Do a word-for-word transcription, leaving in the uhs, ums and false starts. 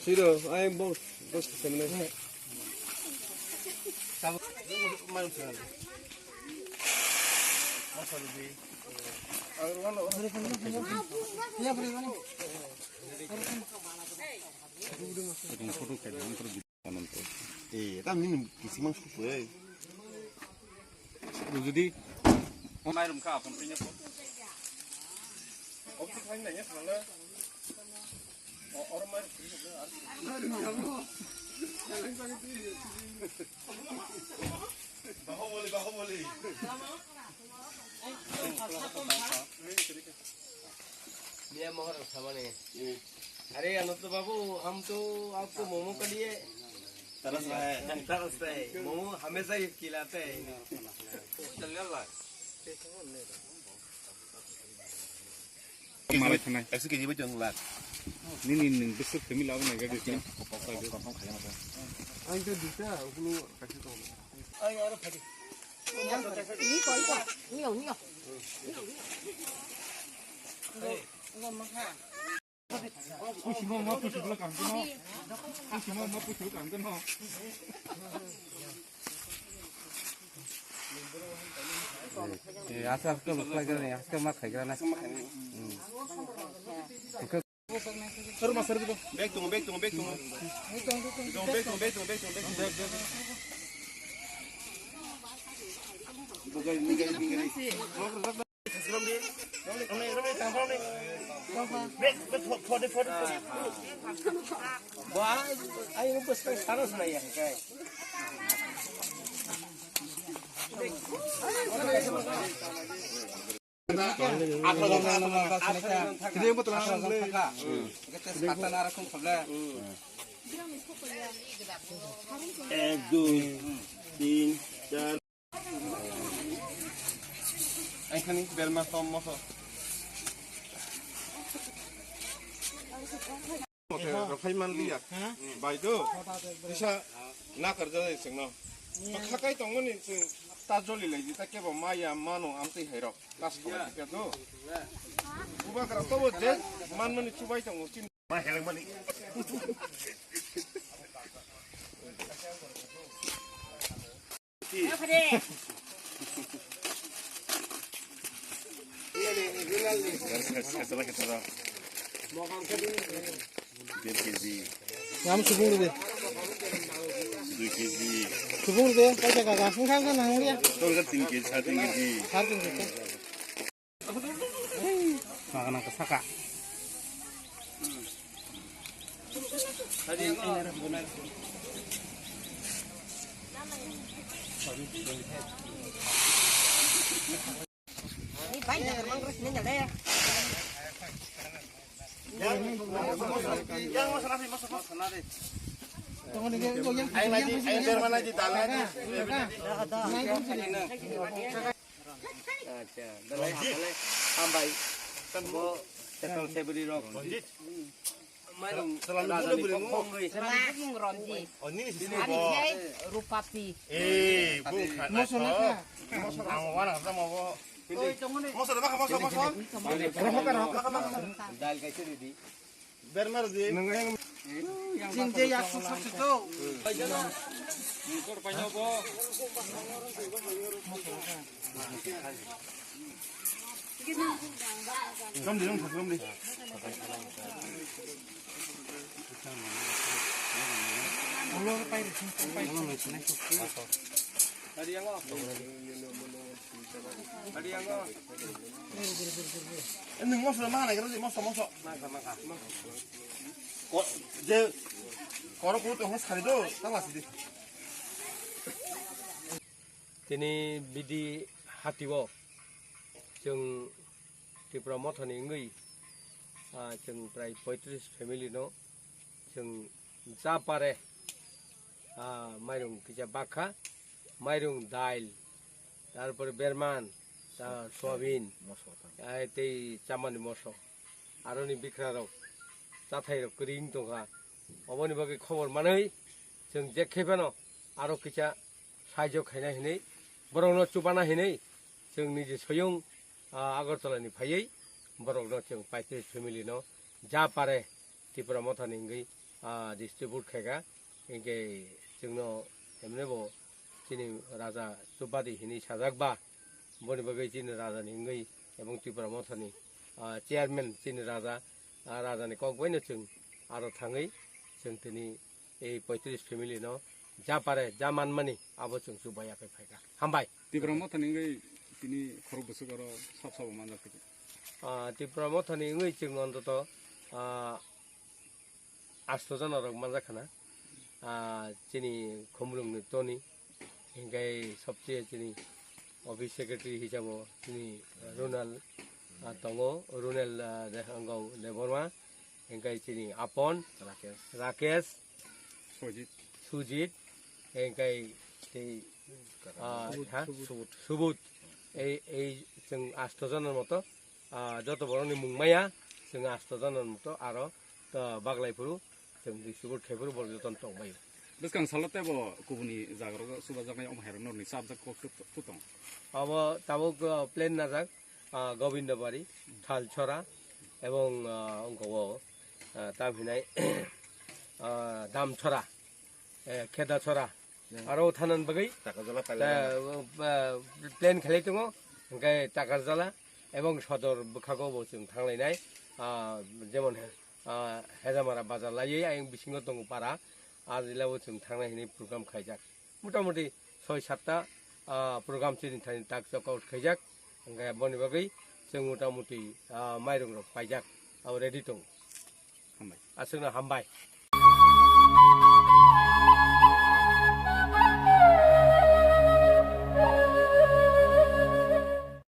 Siro, ai boss, boss khamne. Photo khe, Eh, tam nini kisimang susu, eh. Rujudi. Mai rum kha, phone penya phone. Off khain na ya, khala. O, or mai. Bahubali, Bahubali. मियाँ मोहर उठा बने। अरे अनंत बाबू, हम तो आपको मोमो के लिए तरस रहे हैं। तरस रहे हैं। मोमो हमेशा ही खिलाते हैं। चल, चल, चल। Malai thanai. Ekso kg bai tong lak. Nini nwng bwswk family abo nai gadi. Ang to dita, ulo kasi to. Kusimo ma pusu bla kang kono. Kusimo ma pusu kang kono. Eh, aste aste lo khlai gra ni, aste ma khai gra na. Hmm. Sir, ma sir, bag tungo, bag tungo, bag tungo. Bag tungo, bag tungo, bag tungo, bag tungo. Bag, bag, bag, bag. Ba, ai, ai, bus, bus, sana sana ya, kai. এক, দুই, তিন, চার। Ang khani berma tom moso. Rwphai manliya. Bai do. Kisa nakar jani singno. Khakai tongmani sing ta joli lai di ta kebo maya mano amtwi hairok. Tas khabai kisa do. Bubagra tobo je manmani chubai tongo chin. Ma heleng mani. Yang subung de. Dui kg. Subung de, kaisa kaka, sengkang kan nang dia. Tol ka tin kg, sa tin kg. Sa tin kg. Makanang ka saka. Acha, dalai, dalai, hambai. Bo, tetal sebri rok. Mairum, rajani kokhong rwi. Rupati. Eh, bung kha. Ang wana sama bo. Moso, moso, moso, moso. Dal kaisa ridi. Bermar di. Jing je yak suk suk suk. Rom di, rom di, rom di. Nwng moso ma nai gra di, moso, moso. Ko-, je, koro kuru tongkha sari do, ta lasi di. Tini bidi hatio chwng Tipra Mothani wngwi, ah, chwng prai poitris family no chwng ja pare, ah, mairung kisa bakha, mairung dail, tarpore berman, ta soyabin, ah, tei chamani moso, aroni bikra rok, chathai rok kwrwi wng tongkha. Oboni bagwi khobor manwi chwng je khe phano aro kisa saijo khaina hinwi, borokno chubana hinwi chwng niji soyung, ah, Agartala ni phaiwi borokno chwng paitris family no ja pare Tipra Mothani wngwi, ah, distribute khaikha. Hinkhe chwngno emnebo chini raja Chupadi hinwi sajak ba, boni bagwi chini rajani wngwi ebong Tipra Mothani, ah, chairman chini raja, ah, rajani kok baino chwng aro thangwi chwng tini ei poitris family no ja pare, ja manmani abo chwng chubai yakhai phaikha. Hambai. Tipra Mothani wngwi tini khorok bwswk oro sab sabo manjak khe. Ah, Tipra Mothani wngwi chwng ontoto, ah, asto jona rok manjak khana. Ah, chini Khumulwngni Tony, hinkhe sobse chini office secretary hisabo chini Ronald, ah, tongo, Ronald, ah, de-, wngkha Debbarma, hinkhe chini Apon, Rakesh. Rakesh, Sujit. Sujit, hinkhe tei, ah, Subut, ha? Subut. Subut. Ei, ei chwng asto jona moto, ah, joto borokni mung maya, chwng asto jona moto aro, ah, baglai phuru, chwng distribute khai phuru borok jotono tong bai. Bwskang salo teibo kubuni jaga rogo chubajaknai omo hai rok norni chabjak kok tut-, tutong. Abo tabuk, ah, plan najak, ah, Gobindabari, Thalchora, ebong, ah, wngkha o, ah, tam hinai, ah, Damchora, eh, Khedachora, aro thanan bagwi, Takarjala ta, pailai. Ah, plan khlai tongo, hingkhe Takarjala ebong Sodor bwkhago bo chwng thanglainai, ah, jemon, ah, Hejamara bazar laiwi ayang bisingo tongo para, ah, jilao chwng thangnai hinwi program khaijak. Motamuti soi satta, ah, program chini thani tak chok out khaijak, hingkhe boni bagwi chwng motamuti, ah, mairung rok paijak, abo ready tongo. Hambai. Aswkno hambai.